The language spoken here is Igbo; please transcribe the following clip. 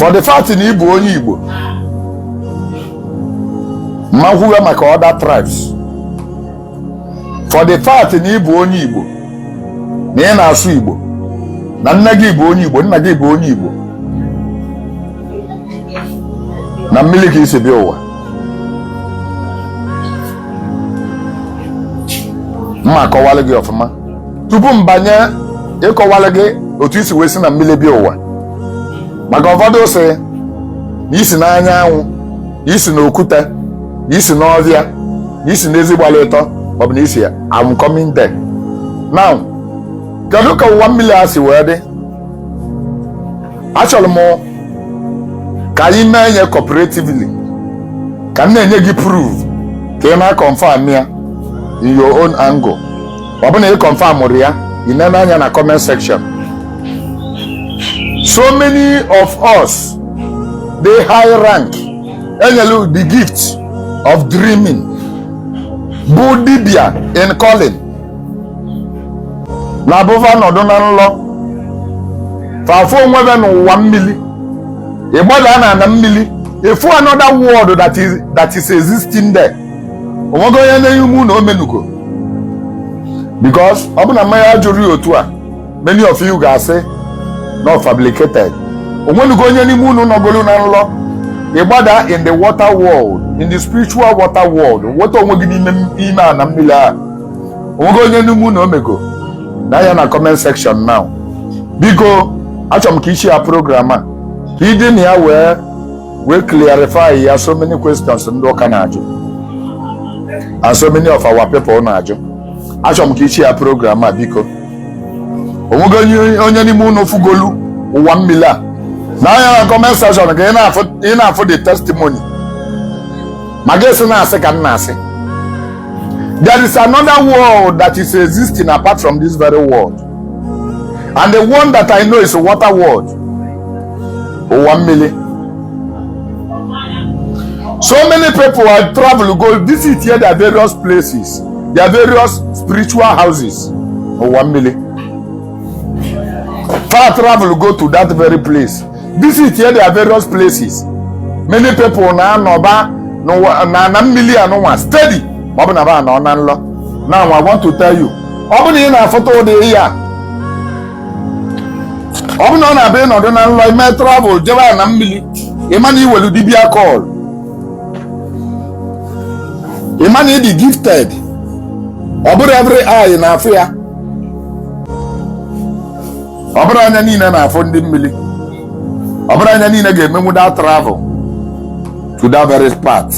For the fact na ị bụ onye Igbo, m ma kwuwe maka other tribes. For the fact na ị bụ onye Igbo, na ị na-asụ Igbo, na nne gị bụ onye Igbo, nna gị bụ onye Igbo, na mmiri ka i si bịa ụwa, m ma akọwalụ gị ọfụma tupu m banye ịkọwalụ gị otu i si wee si na mmiri bịa ụwa, maka ụfọdụ sị na i si n'anyanwụ, na i si n'okwute, na i si n'ọfịa, na i si n'ezi gbara ịtọ, maọbụ na i si ya. I'm coming there now. Kedu ka ụwa mmiri a si wee dị? Achọrọ m ka anyị mee nye cooperatively, ka m na-enye gị proof ka ị na-confirm ya in your own angle. Ọ bụ na ị confirmụrụ ya, ị nene anya na comment section. So many of us the high rank enyelu the gift of dreaming bụ dibia in calling na-abụ fa nọdụ na nlọ, fa afụ onwe fa n'ụwa mmiri. Ị gbada na ana mmiri, ị fụ another world that is existing there. O nwego onye n'ime unu o menugo? Because ọ bụ na m ajụrọ ya otu a, many of you ga-asị na ọ fabricated. O nwenugo onye n'ime unu nọgolu na nlọ, ị gbada in the water world, in the spiritual water world, nweta onwe gị n'ime ime ana mmiri ahụ? O nwego onye n'ime unu o mego? Na ya na comment section now, biko. Achọrọ m ka i share program a ka ị dị na ya wee clarify ya so many questions ndị ụka na-ajụ and so many of our people na-ajụ. Achọrọ m ka i share program a, biko. O nwego onye n'ime unu fugolu ụwa mmiri a? Na anya na comment section ka ị na-afụ the testimony, ma gị sị na-asị ka m na-asị. There is another world that is existing apart from this very world, and the one that I know is water world, ụwa mmiri. So many people are travel go visit here, their various places, their various spiritual houses, ụwa mmiri. Fa travel go to that very place, visit here their various places. Many people na-anọba na na mmiri anụnwa steady, ma ọ bụ na ba nọ na nlọ. Now I want to tell you, ọ bụ na ị na-afụta ụdị ihe a, ọ bụ na ọ na-abịa ịnọdụ na nlọ, ime travel jebe na mmiri, ịma na iwelu dibia call, ịma na ị dị gifted. Ọ bụrọ every eye na-afụ ya, ọ bụrọ anya niile na-afụ ndị mmiri, ọ bụrọ anya niile ga-emenwu that travel to that very part.